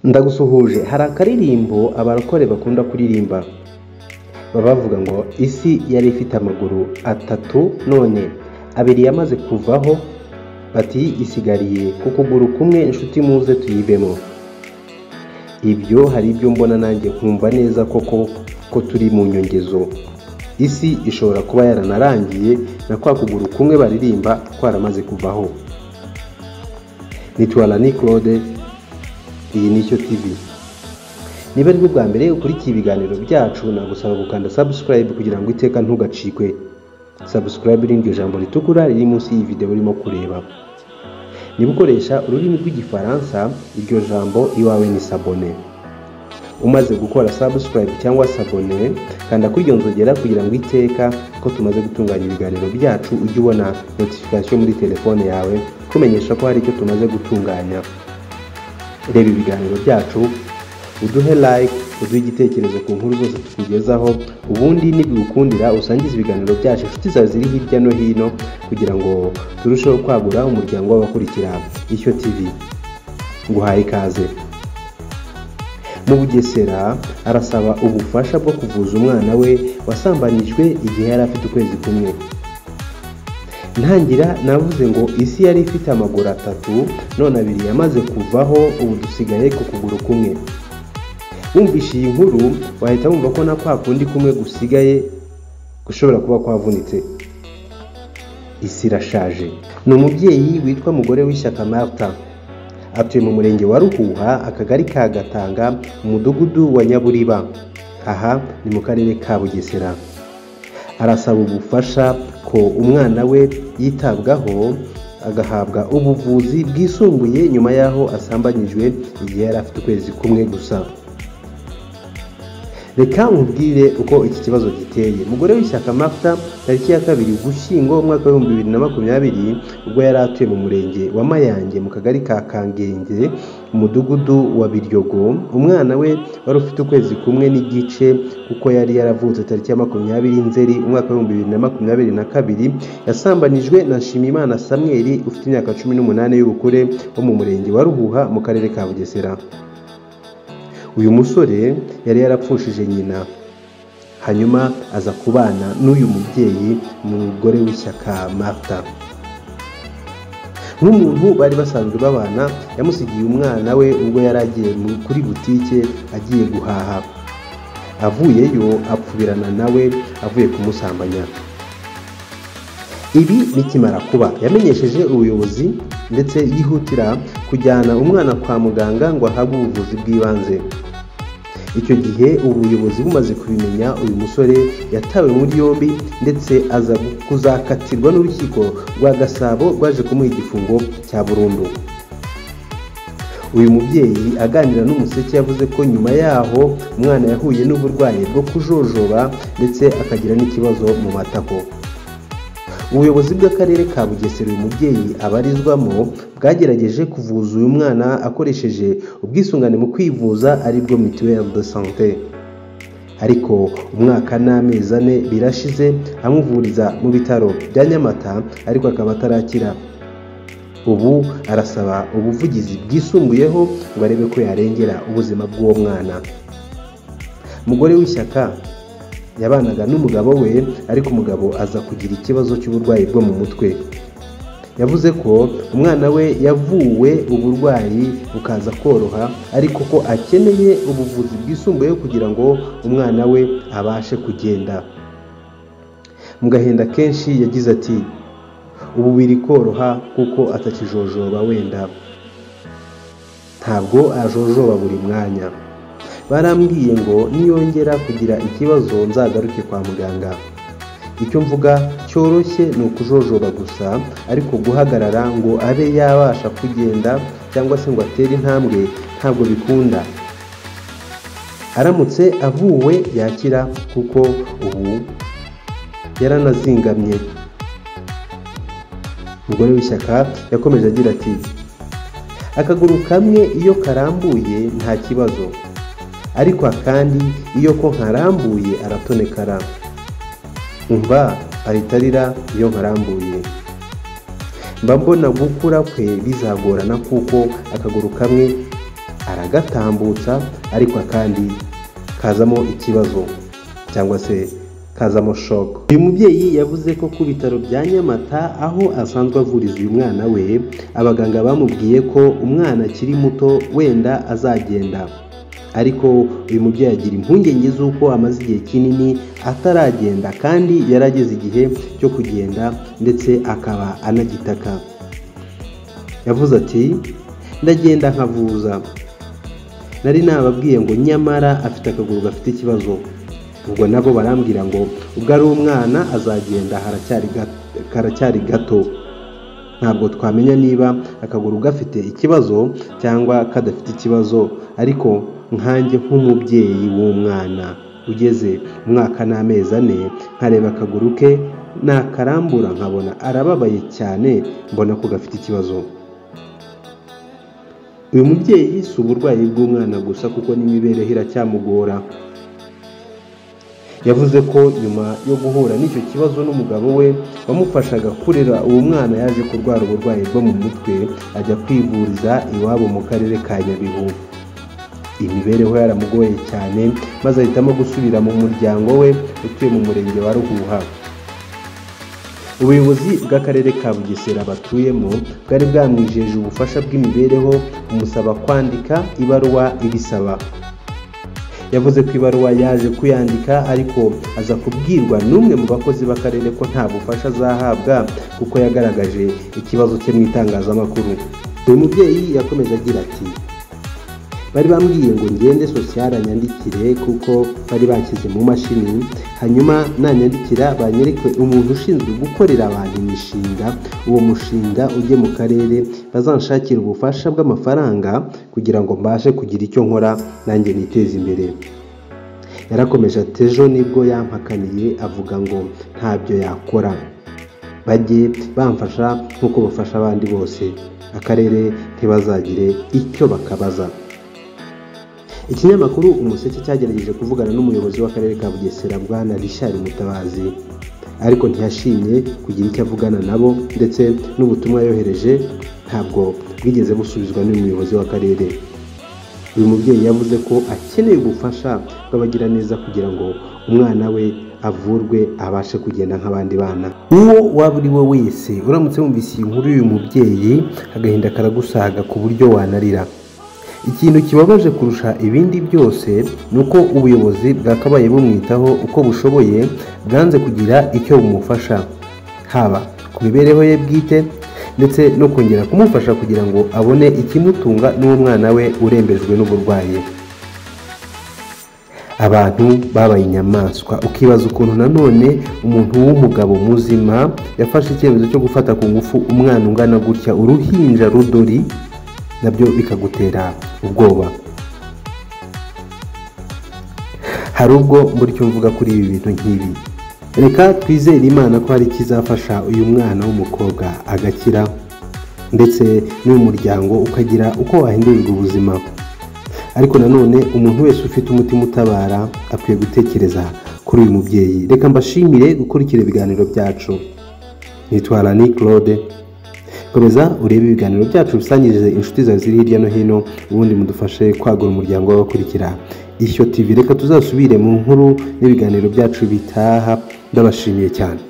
Ndagusuhuje. Hari akaririmbo abarokore bakunda kuririmba, baba bavuga ngo isi yari ifite amaguru atatu none abiri yamaze kuvaho, bati isigariye ku kuguru kumwe, inshuti muze tuyibemo. Ibyo hari ibyo mbona nanjye nkumva neza koko ko turi mu nyongezo. Isi ishobora kuba yaranarangiye na kwa kuguru kumwe baririmba kwaramaze kuvaho. Nitwa Lani Claude, iyi ni Ishyo TV. Niba ari bwo bwa mbere ukurikiye ibiganiro byacu, nagusaba gukanda subscribe kugira ngo iteka ntugacikwe. Subscribe ni iryo jambo ritukura riri munsi y'iyi video urimo kureba. Niba ukoresha ururimi rw'Igifaransa, iryo jambo iwawe ni s'abonner. Umaze gukora subscribe cyangwa s'abonner, kanda kuri iyo nzogera kugira ngo iteka ko tumaze gutunganya ibiganiro byacu ujye ubona notification muri telefone yawe kumenyesha ko hari icyo tumaze gutunganya. Reba ibiganiro byacu, uduhe like, uduhe igitekerezo ku nkuru zose tukugezaho, ubundi nibigukundira usangize ibiganiro byacu inshuti zawe ziri hirya no hino kugira ngo turusheho kwagura umuryango w'abakurikira Ishyo TV. Nguhaye ikaze. Mu Bugesera arasaba ubufasha bwo kuvuza umwana we wasambanijwe igihe yari afite ukwezi kumwe. Ntangira navuze ngo isi yari ifite amaguru atatu none abiri yamaze kuvaho, ubu dusigaye ku kuguru kumwe. Wumvishe iyi nkuru wahita wumva ko na kwa kundi kumwe gusigaye gushobora kuba kwavunitse. Isi irashaje. Ni umubyeyi witwa Mugore w'Ishyaka Martha, atuye mu murenge wa Ruhuha, akagari ka Gatanga, umudugudu wa Nyaburiba. Aha ni mu karere ka Bugesera. Arasaba ubufasha ko umwana we yitabwaho agahabwa ubuvuzi bwisumbuye nyuma y'aho asambanyijwe igihe yari afite ukwezi kumwe gusa. Reka nkubwire uko iki kibazo giteye. Mugore w'Ishyaka Martha, tariki ya 2 Ugushyingo umwaka wa 2020, ubwo yari atuye mu murenge wa Mayange mu kagari ka Kangenge, umudugudu wa Biryogo, umwana we wari ufite ukwezi kumwe n'igice kuko yari yaravutse tariki ya 20 Nzeri umwaka wa 2022, yasambanijwe na Nshimiyimana Samuel ufite imyaka 18 y'ubukure wo mu murenge wa Ruhuha mu karere ka Bugesera. Uyu musore yari yarapfushije nyina, hanyuma aza kubana n'uyu mubyeyi Mugore w'Ishyaka Martha. Nk'umuntu bari basanzwe babana, yamusigiye umwana we ubwo yari agiye kuri butike agiye guhaha. Avuyeyo apfubirana nawe avuye kumusambanya. Ibi bikimara kuba yamenyesheje ubuyobozi ndetse yihutira kujyana umwana kwa muganga ngo ahabwe ubuvuzi bw'ibanze. Icyo gihe ubuyobozi bumaze kubimenya, uyu musore yatawe muri yombi ndetse aza kuzakatirwa n'urukiko rwa Gasabo rwaje kumuha igifungo cya burundu. Uyu mubyeyi aganira n'Umuseke yavuze ko nyuma yaho umwana yahuye n'uburwayi bwo kujojoba ndetse akagira n'ikibazo mu matako. Ubuyobozi bw'akarere ka Bugesera uyu mubyeyi abarizwamo bwagerageje kuvuza uyu mwana akoresheje ubwisungane mu kwivuza aribwo mutuelle de santé, ariko umwaka n'amezi 4 birashize amuvuriza mu bitaro bya Nyamata, ariko akaba atarakira. Ubu arasaba ubuvugizi bwisumbuyeho ngo arebe ko yarengera ubuzima bw'uwo mwana. Mugore w'Ishyaka yabanaga n'umugabo we, ariko umugabo aza kugira ikibazo cy'uburwayi bwo mu mutwe. Yavuze ko umwana we yavuwe uburwayi bukaza koroha, ariko ko akeneye ubuvuzi bwisumbuyeho kugira ngo umwana we abashe kugenda. Mu gahinda kenshi yagize ati: ubu biri koroha kuko atakijojoba, wenda ntabwo ajojoba buri mwanya. Barambwiye ngo niyongera kugira ikibazo nzagaruke kwa muganga. Icyo mvuga cyoroshye ni ukujojoba gusa, ariko guhagarara ngo abe yabasha kugenda cyangwa se ngo atere intambwe ntabwo bikunda. Aramutse avuwe yakira kuko ubu yaranazingamye. Mugore w'Ishyaka yakomeje agira ati: akaguru kamwe iyo karambuye nta kibazo, ariko akandi iyo ko nkarambuye aratonekara. Umva ahita arira iyo nkarambuye. Mba mbona gukura kwe bizagorana kuko akaguru kamwe aragatambutsa, ariko akandi kazamo ikibazo cyangwa se kazamo shock. Uyu mubyeyi yavuze ko ku bitaro bya Nyamata aho asanzwe avuriza uyu mwana we, abaganga bamubwiye ko umwana akiri muto wenda azagenda, ariko uyu mubyeyi agira impungenge z'uko amaze igihe kinini ataragenda kandi yarageze igihe cyo kugenda ndetse akaba anagitaka. Yavuze ati ndagenda nkavuza, nari nababwiye ngo nyamara afite akaguru gafite ikibazo, ubwo nabo barambwira ngo ubwo ari umwana azagenda haracyari gato, ntabwo twamenya niba akaguru gafite ikibazo cyangwa kadafite ikibazo, ariko nkanjye nk'umubyeyi w'umwana ugeze umwaka n'amezi 4 nkareba akaguru ke nakarambura nkabona arababaye cyane, mbona ko gafite ikibazo. Uyu mubyeyi si uburwayi bw'umwana gusa kuko n'imibereho iracyamugora. Yavuze ko nyuma yo guhura n'icyo kibazo n'umugabo we wamufashaga kurera uwo mwana yaje kurwara uburwayi bwo mu mutwe, ajya kwivuriza iwabo mu karere ka Nyabihu. Imibereho yaramugoye cyane maze ahitamo gusubira mu muryango we utuye mu murenge wa Ruhuha. Ubuyobozi bw'akarere ka Bugesera batuyemo bwari bwamwijeje ubufasha bw'imibereho, bumusaba kwandika ibaruwa ibisaba. Yavuze ko ibaruwa yaje kuyandika, ariko aza kubwirwa n'umwe mu bakozi b'akarere ko nta bufasha azahabwa kuko yagaragaje ikibazo cye mu itangazamakuru. Uyu mubyeyi yakomeje agira ati bari bambwiye ngo ngende social anyandikire kuko bari banshyize mu mashini, hanyuma nanyandikira banyereke umuntu ushinzwe gukorera abantu imishinga, uwo mushinga ujye mu karere bazanshakira ubufasha bw'amafaranga kugira ngo mbashe kugira icyo nkora nanjye niteze imbere. Yarakomeje ati ejo nibwo yampakaniye avuga ngo ntabyo yakora, bajye bamfasha nk'uko bafasha abandi bose, akarere ntibazagire icyo bakabaza. Ikinyamakuru Umuseke cyagerageje kuvugana n'umuyobozi w'akarere ka Bugesera Bwana Richard Mutabazi, ariko ntiyashimye kugira icyo avugana nabo, ndetse n'ubutumwa yohereje ntabwo bwigeze busubizwa n'umuyobozi w'akarere. Uyu mubyeyi yavuze ko akeneye ubufasha bw'abagiraneza kugira ngo umwana we avurwe abashe kugenda nk'abandi bana. Uwo waba uri we wese uramutse wumvise iyi nkuru y'uyu mubyeyi, agahinda karagusaga ku buryo wanarira. Ikintu kibabaje kurusha ibindi byose ni uko ubuyobozi bwakabaye bumwitaho uko bushoboye, bwanze kugira icyo bumufasha, haba ku mibereho ye bwite ndetse no kongera kumufasha kugira ngo abone ikimutunga n'uwo mwana we urembejwe n'uburwayi. Abantu babaye inyamaswa, ukibaza ukuntu nanone umuntu w'umugabo muzima yafashe icyemezo cyo gufata ku ngufu umwana ungana gutya, uruhinja rudori, nabyo bikagutera ubwoba. Hari ubwo muri cyo mvuga kuri ibi bintu nk'ibi. Reka twizere Imana ko hari ikizafasha uyu mwana w'umukobwa agakira, ndetse n'uyu muryango ukagira uko wahindurirwa ubuzima. Ariko nanone umuntu wese ufite umutima utabara akwiye gutekereza kuri uyu mubyeyi. Reka mbashimire gukurikira ibiganiro byacu. Nitwa Rani Claude. Komeza urebe ibiganiro byacu bisangirize inshuti zawe ziri hirya no hino, ubundi mudufashe kwagura umuryango w'abakurikira Ishyo TV. Reka tuzasubire mu nkuru n'ibiganiro byacu bitaha. Ndabashimiye cyane.